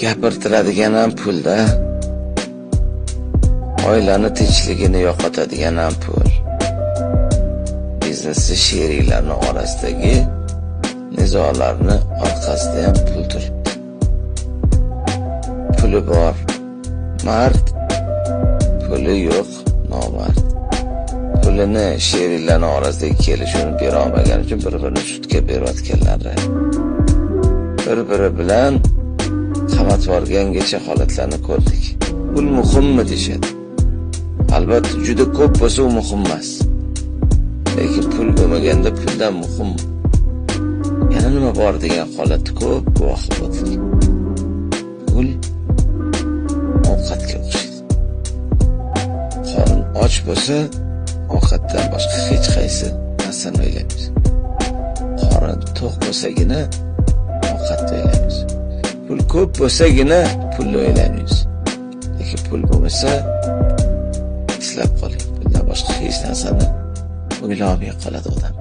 Gapirtiradigan ham pul-da. Oilani tinchligini yo'qotadigan ham pul. Biznesni sheriklarni orasidagi nizolarni orqasida ham pul turibdi. Puli bor mard, puli yo'q nomard. Pulini sheriklarni orasidagi kelishuvni bera olmagani uchun bir-birini sudga berayotganlari, bir-biri bilan qamatib yuborgangacha holatlarni ko'rdik. Pul muhimmi deyishadi. Albatta, juda ko'p bo'lsa, u muhim emas. Lekin pul bo'lmaganda puldan muhim yana nima bor degan holatni ko'p guvohi bo'ldik. Pul ovqatga o'xshaydi. Qorin och bo'lsa, ovqatdan boshqa hech qaysi narsani o'ylaymiz. Qorin to'q bo'lsagina ovqatni o'ylaymiz. Pul ko'p bo'lsagina pulni o'ylaymiz. Lekin pul bo'lmasa, eslab qoling, puldan boshqa hech narsani o'ylolmay qoladi odam.